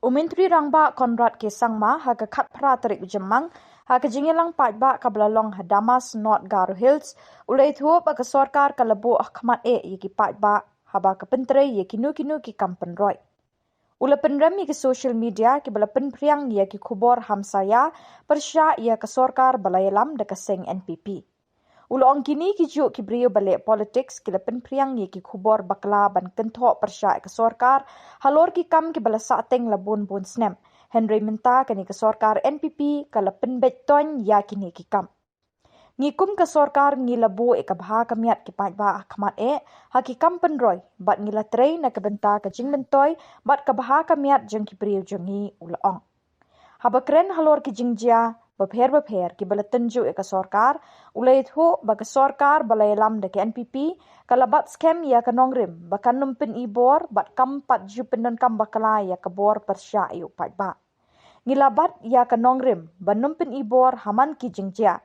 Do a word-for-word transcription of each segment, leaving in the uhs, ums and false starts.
U Myntri Rangbah Conrad K Sangma ha ka khatphra tarik u Jymmang, ha ka jingïalang paidbah kaba la long ha Damas, North Garo Hills, u la ïathuh ba ka sorkar ka la buh ha khmat eh ïa ki paidbah haba ka pyntrei ïa kino kino ki kam pynroi. U la pynrem ïa ki social media kiba la pynphriang ïa ki khubor hamsaia pyrshah ïa ka sorkar ba la ïalam da ka seng N P P. U la ong kine ki juh ki briew ba leh politics ki la pynphriang ïa ki khubor bakla ban kynthoh pyrshah ïa ka sorkar halor ki kam kiba la sahteng la bun bun snem. Hynrei mynta kane ka sorkar N P P ka la pynbeit toiñ ïa kine ki kam. Ngi kum ka sorkar ngi la buh ïa ka bha ka miat ki paidbah ha khmat eh ha ki kam pynroi, bad ngi la trei na ka bynta ka jingmyntoi bad ka bha ka miat jong ki briew jong ngi, u la ong. Haba kren halor ki jingjia bapher bapher kiba la tynjuh ïa ka sorkar, u la ïathuh ba ka sorkar ba la ïalam da ka N P P ka la bat skhem ïa ka nongrim ba kan ym pyn-i bor bad kam pat ju pyndonkam bakla ïa ka bor pyrshah ïa u paidbah. Ngi la bat ïa ka nongrim ban ym pyn-i bor ha man ki jingjia.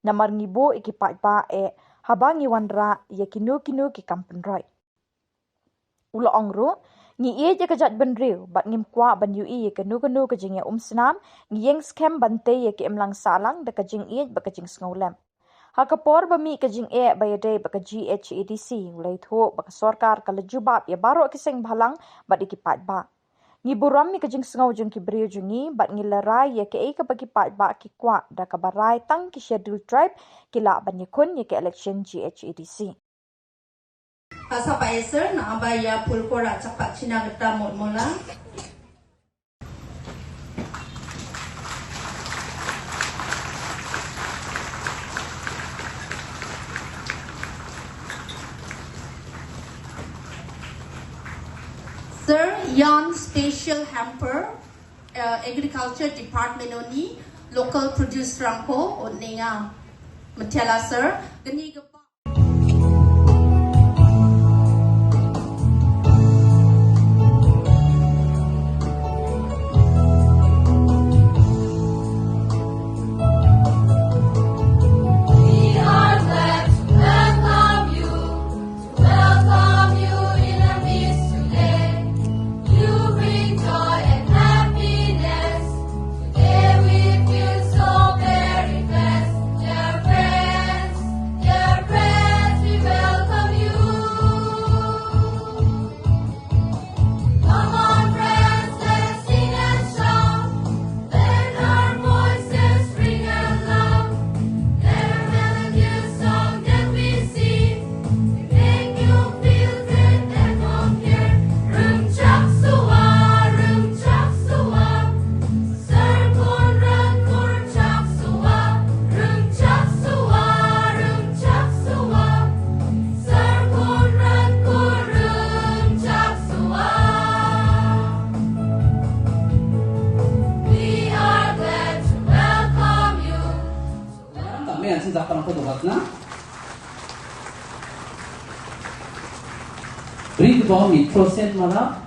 Namar ngi buh ïa ki paidbah eh haba ngi wanrah ïa kino kino ki kam pynroi. U la ong ruh, ngi ïeit ïa ka jaitbynriew bad ngim kwah ban ïohi ïa kano kano ka jingïaumsnam, ngi ïeng skhem ban tei ïa ka imlang sahlang da ka jingïeit bad ka jingsngewlem. Ha ka por ba mih ka jingeh ba ïadei bad ka G H A D C, u la ïathuh ba ka sorkar ka la jubab ïa baroh ki seng bhalang bad ïa ki paidbah. Ngi burom ïa ka jingsngew jong ki briew jong ngi bad ngi la rai ïa kaei kaba ki paidbah ki kwah, da kaba rai tang ki Scheduled Tribe ki lah ban ïakhun ïa ka election G H A D C. Ka sa pa eser na aba ïa pul kora chak pa china geta mot mola. Sir Jan Special Hamper, uh, Agriculture Department oni, local produce rangko, o ninga. Matela sir, gani gapa. We are glad to welcome you, to welcome you in our midst today. You bring joy and happiness. Today we feel so very blessed. Dear friends, dear friends, we welcome you. Come on, friends, let's sing and shout. Let our voices ring out loud. Let our melodious song that we sing make you feel great and home here. Rum chak suwa, rum chak suwa. Sir Conrad, rum chak suwa, rum chak suwa, rum chak suwa. Sir Conrad, rum chak suwa. We are glad to welcome you. Kami yang cinta perang foto batna. Ri kebawah mi prosen malah.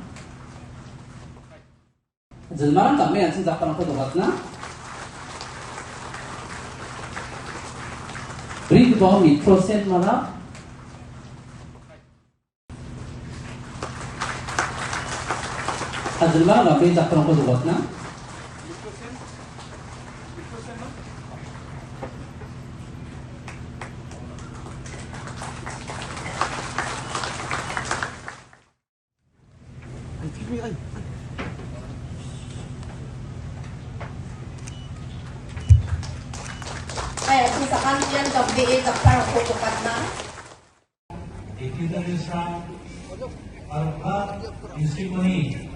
Jelmaran kami yang cinta perang foto batna. Ri kebawah mi prosen malah. Azulma, ngapain tak terang ko buat na? Ay, sisakan yan, gabi, eh, tak terang ko buat na. Ikidari sa arba isikuni.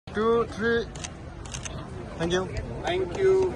Two, three. Thank you. Thank you.